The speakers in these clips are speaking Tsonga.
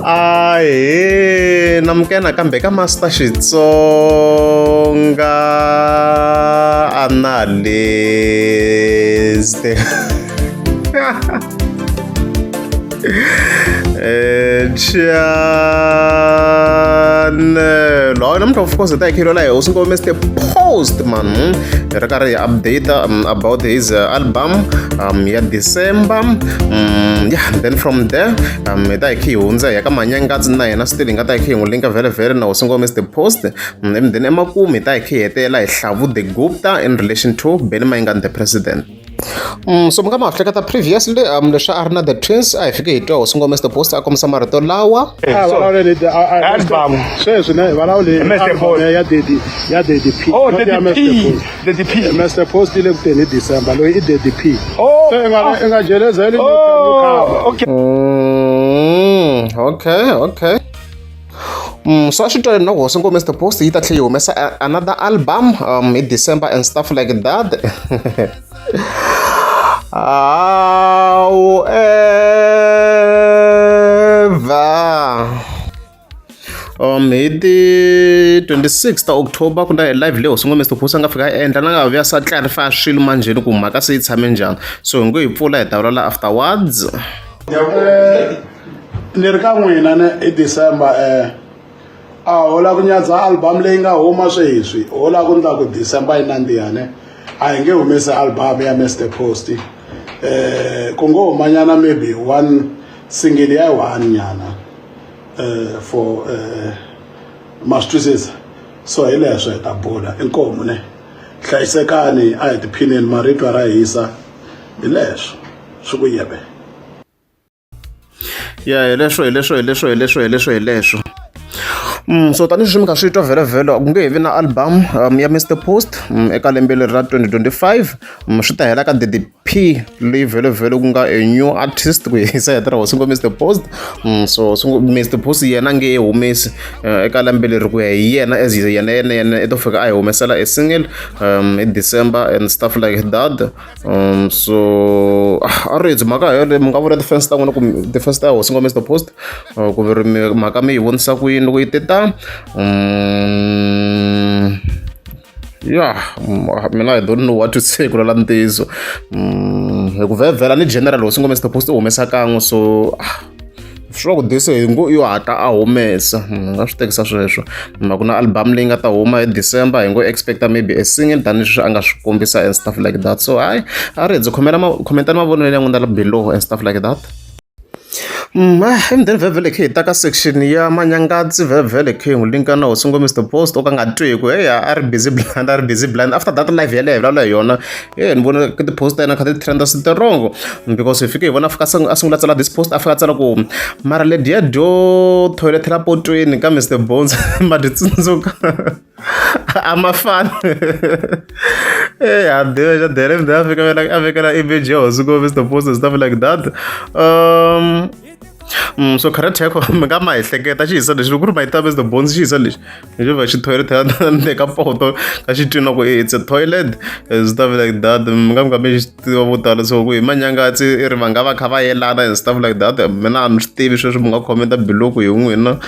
Ahee namukela nakambe ka Master Xitsonga Analyst. Channel. Hayi namuntlha of course hi ta hi khelwela hi hosi Ngome Mr Post man hi ri karhi hi update about his album ya December yeah then from there hi ta hi khe hi hundza hi ya ka Manyangatsi na yena still hi nga ta hi khe hi n'wi linka vhele vhele na hosi Ngome Mr Post and then emakumu hi ta hi khe hi hetelela hi Hlavu the Gupta in relation to Benny Mayengani the president. So mi nga ma hleketa previously leswi a ri na the twins a hi fike hi twa hosi Ngome Mr Post a kombisa marito lawa. Album. Sweswi ne vulavuli Mr. Post. ya Daddy ya Daddy P. Oh, not ya Daddy Mr. P. Post. Daddy P. Mr. Post yi le ku teni hi December loyi i Daddy P. Oh. Se i nga i nga jelezeli Oh, okay. Okay. So a swi twale na hosi Ngome Mr Post yi ta tlhela yi humesa another album hi December and stuff like that. However, hi ti 26 ta October ku na live leyi hosi Ngome Mr Post a nga fika a endla na nga vuya sa clarify swilo manjheni ku mhaka se yi tshame njhani so hi ngo yi pfula hi ta vulavula afterwards. Ni ri ka n'wina ne hi December a ho la ku nyadza album leyi nga huma sweswi ho la ku ndla ku December yi nandziha ne a hi nge humesi album ya Mr Post ku ngo humanyana maybe one single ya one nyana for ma swi twisisa so hi leswo hi ta bula inkomu ne hlayisekani a hi tiphineni marito ra hisa hi leswo swi ku yebe. Ya hi leswo hi leswo hi leswo hi leswo hi leswo hi leswo. So tanihileswi mi kha swi twa vhele ku nge he vi na album ya Mr Post eka lembe leri ra 2025 swi ta hela ka Daddy P leyi vhele vhele ku nga a new artist ku hisa heta ra hosi ngo Mr Post so Mr Post yena nge he humesi eka lembe leri ku ya hi yena as yena yena yena i to fika a hi humesela a single hi December and stuff like that. So a ri mhaka yeleyo mi nga vula ti-fans ta n'wina kumbe ti-fans ta hosi Ngome Mr Post ku ri mhaka mi yi vonisa ku yini loko yi te ta ya mina I don't know what to say ku lala ntiyiso hi ku vhevhela ni general hosi Ngome Mr Post u humesa kan'we so swi ku this hi ngo yo hatla a humesa ni nga swi tekisa sweswo ma ku na album leyi nga ta huma hi December hi ngo expecta maybe a single tanihileswi a nga swi kombisa and stuff like that so hayi a ri byi khomela commentani mavonelo ya n'wina la below and stuff like that. And then vhevhele khe hi ta ka section ya Manyangatsi vhevhele khe hi n'wi linka na hosi ngo Mr Post o ka nga twi hi ku heya a ri busy blind a ri busy blind after that live yeleyo hi vulavula hi yona e ni vona ka ti-post ta yena kha ti trenda strong because hi fike hi vona a fika a sungula tsala this post a fika a tsala ku mara lediya dyo toilet la potweni ka Mr Bones ma dyi tsundzuka a ma fani e ha diva xa dere a fika a vekela image ya hosi ngo Mr Post and stuff like that so correct yakho mi nga ma ehleketa xi hisa lexi loko ku ri ma Mr Bones xi hisa lexi xo va xi toilet ndzeni ka poto ka xi twi na ku it's a toilet and stuff like that mi nga mi nga mi xi tiva vo tala so ku hi Manyangatsi i ri va nga va kha va yelana and stuff like that mina a ni swi tivi sweswi mi nga commenta below ku hi n'wina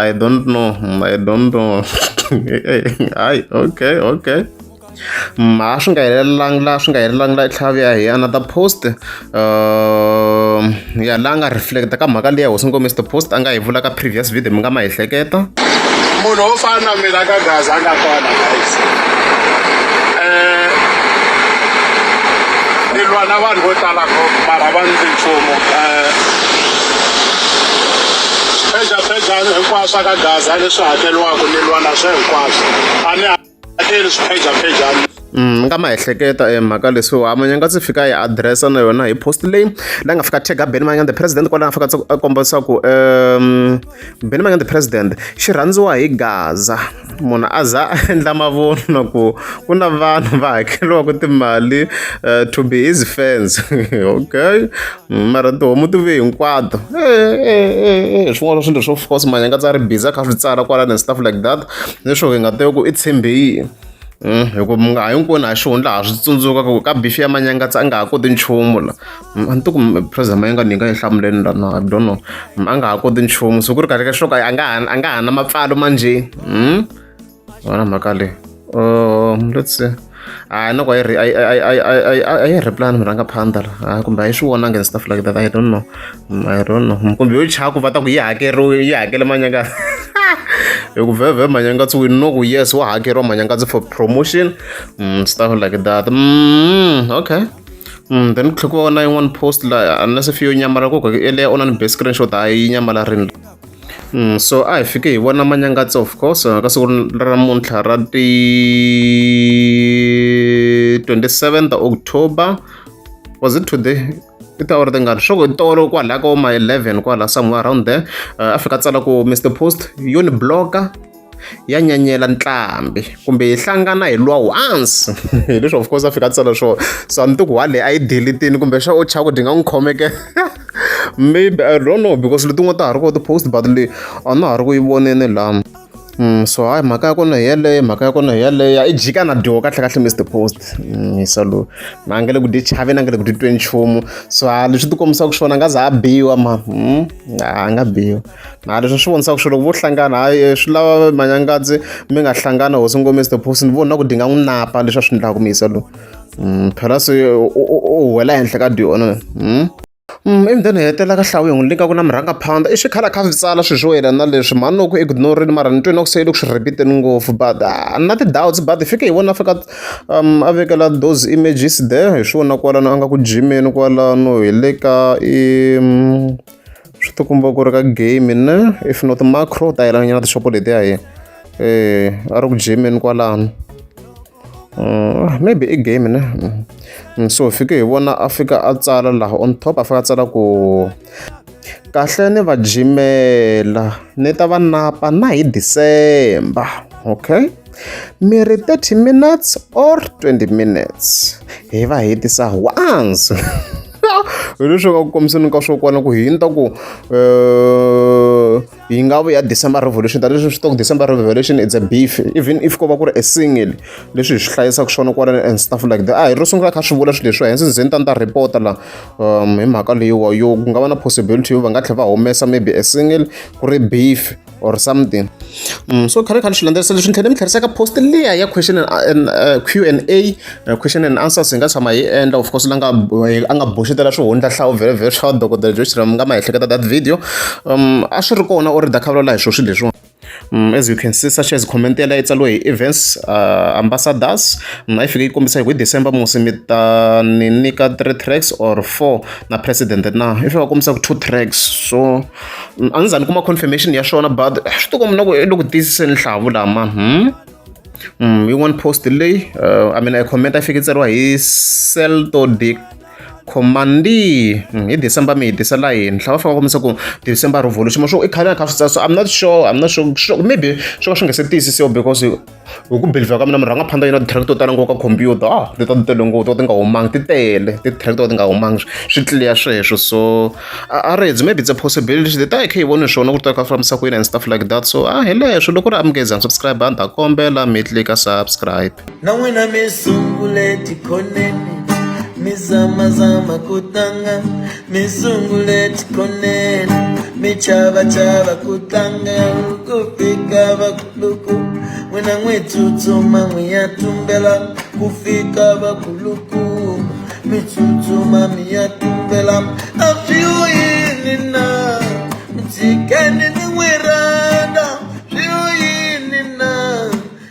I don't know I don't know hayi okay okay a swi nga helelangi la swi nga helelangi la i tlhela vuya hi another post ya la nga reflecta ka mhaka liya hosi ngo Mr Post a nga yi vula ka previous video mi nga ma hi hleketa munhu wo fana na mina ka Gaza a nga kona guys ni lwa na vanhu vo tala ngopfu mara va ndzi nchumu swiphejaphejani hinkwaswo ka Gaza leswi hakeliwaka ni lwa na swo hinkwaswo a ni hakeli swiphejaphejani. Mi nga ma ehleketa mhaka leswiwa Manyangatsi fika yi address-a na yona hi post leyi la nga fika tag Benny Mayengani the president kwala nga fika a kombisa ku Benny Mayengani the president xi rhandziwa hi Gaza munhu a za a endla mavunwa ku ku na vanhu va hakeriwaka timali to be his fans okay mara tihomu ti vuye hinkwato swin'wana swa swilo swo of course Manyangatsi a ri busy a kha swi tsala kwalano and stuff like that leswo hi nga tiva ku i tshembe yini. Hi ku mi nga hinkwenu ha xihundla ha swi tsundzuka ku ka beef ya Manyangatsi a nga ha koti nchumu la. A ni tivi ku president Mayengani yi nga yi hlamuleni la na, I don't know. A nga ha koti nchumu, so ku ri kahle ka swo ka a nga ha na mapfalo manjhe. Wona mhaka leyi, let's see, hayi na ku a yi a yi reply ni murhangaphandha la, kumbe a yi swi vonangi and stuff like that. I don't know, I don't know, kumbe yo chaku va ta ku yi hakeriwe, yi hakele Manyangatsi, hi ku vhevhe Manyangatsi, we know ku yes, wa hakeriwa Manyangatsi for promotion, stuff like that. Okay. Then ku tlhela ku va na yin'wana post la, unless if yo nyamala ku yeleyo u na ni be screenshot, a yi nyamalarini. So a hi fike hi vona Manyangatsi, of course, ka siku ra namuntlha ra ti 27 October. Was it today? I tiawara tingani swo ku tolo kwalaya ka ma 11 kwala, somewhere around there. A fika tsala ku Mr Post yo ni bloka ya nyanyela ntlambi, kumbe hi hlangana hi lwa once. Hi leswi, of course, a fika a tsala swona, so a ni ti ku wale a yi deletini, kumbe xa u chava ku dyi nga n'wi khomeke, maybe, I don't know, because letin'wana ta ha ri kona ti-post, but leyi a na ha ri ku yi voneni laha. So hayi, mhaka ya kona hi yeleyo, mhaka ya kona hi yeleyo, i jika na dyoho kahle kahle. Mr Post yisa loyi a nga le ku dyi chaveni, a nga le ku dyi tweni nchumu, so ha leswi ti kombisaka swona, a nga za a biwa ma, a nga biwa. Ha leswi swi vonisaka swilo, loko vo hlangana, hayi, swi lava Manyangadzi mi nga hlangana hosi ngo Mr Post, ni vona ku dyi nga n'wi napa leswi a swi endlaka miyisa lowu. Phela se u wela henhla ka dyona. Ivi then hi hetelela ka hlawu hi n'wi nyika ku na murhangaphandha i xikhala kha swi tsala swilo swo yelana na leswi mhani loko ignorini, mara ni twe na ku se yi le ku swi repeat-eni ngopfu, but na ti-doubts, but hi fike hi vona fika a vekela those images there, hi swi vona kwalano a nga ku jimeni kwalano, hi le ka i swi tikomba ku ri ka game ne, if not Macro ta yelana nyana tixopo letiya hi a ri ku jimeni kwalano. Maybe i game ne. So hi fike hi vona a fika a tsala laha on top, a fika a tsala ku kahle ni va jimela, ni ta va napa na hi December, okay, mi ri 30 minutes or 20 minutes hi va hetisa once. Hi leswi nga ku kombiseni ka swo kwana ku hi ta ku yi nga vuya December Revolution, tanihileswi swi ku December Revolution, it's a beef, even if ko va ku ri a single, leswi hi swi hlayisaka swona kwalano and stuff like that. A hi ro sungula kha swi vula swilo leswiwa, hence ndzi ni ta ni ta report-a la hi mhaka leyiwa yo ku nga va na possibility yo va nga tlhela va humesa maybe a single ku ri beef or something. So khale khale swi landzelerisa leswi ni tlhela mi tlherisa ka post liya ya question and Q and A, question and answers, hi nga tshama hi endla, of course, la nga a nga boxetela swihundla hlawu vhele vhele swa dokodela Joe Chilomo, mi nga ma ehleketa that video. A swi ri kona or da kha vulavula hi swo swilo leswiwa. As you can see, such as comment yaleyo yi tsariwe hi Events Ambassadors. A yi fike yi kombisa hi ku hi December musi mi ta ni nyika three tracks or four na president na yi fika kombisa ku two tracks, so a ndzi za ni kuma confirmation ya swona, but swi ti komba na ku i le ku tiyisiseni nhlavu lama. Yin'wana post leyi, I mean, a comment a yi fike yi tsariwa hi Celto de Commandi, hi December mi hetisela yini hlava fika kombisa ku December Revolution ma swo i khale kha swi tsala, so I'm not sure, I'm not sure, sure maybe swo ka swi nga se tiyisisiwa, because hi ku believe ka mina murhangaphandha yi na ti-track to tala ngopfu ka computer, ti ta ti tele ngopfu to ti nga humangi, ti tele ti-track to ti nga humangi, swi clear sweswo, so a redzi maybe it's a possibility ta hi kha hi vone swona ku ta kha fambisa ku yini and stuff like that. So a hi leswo, loko ri amukeza subscribe, a ni ta kombela mi tlika subscribe. Na n'wina mi sungule tikhoneni, mi zamazama ku tlanga, mi sungule tikhoneni, mi chavachava ku tlanga, ku fika vakuluku, n'wina n'wi tsutsuma n'wi ya tumbela, ku fika vakulukumba, mi tsutsuma mi ya tumbela, a swi yini na mi tshikeni ni n'wi rhandza, swi yini na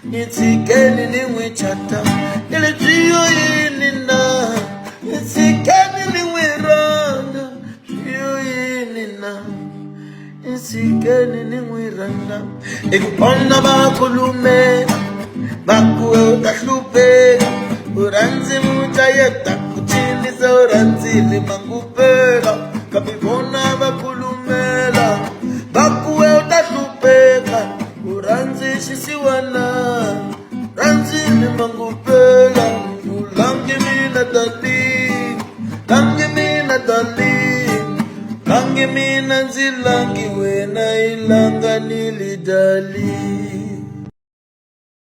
ni tshikeni ni n'wi chata, ni le swi yini na ni tshikeni ni n'wi rhandza, swi yini na ni tshikeni ni n'wi rhandza, i ku vona va khulumela va ku u ta hlupheka, u rhandzi muchayeta ku cinisa, u rhandzile mangupela, kambe vona va khulumela va ku we u ta hlupheka, u rhandzi xisiwana, rhandzile mangupela, u langi mina darling, langi mina darling, langi mina, ndzi langi wena, i langanile darling.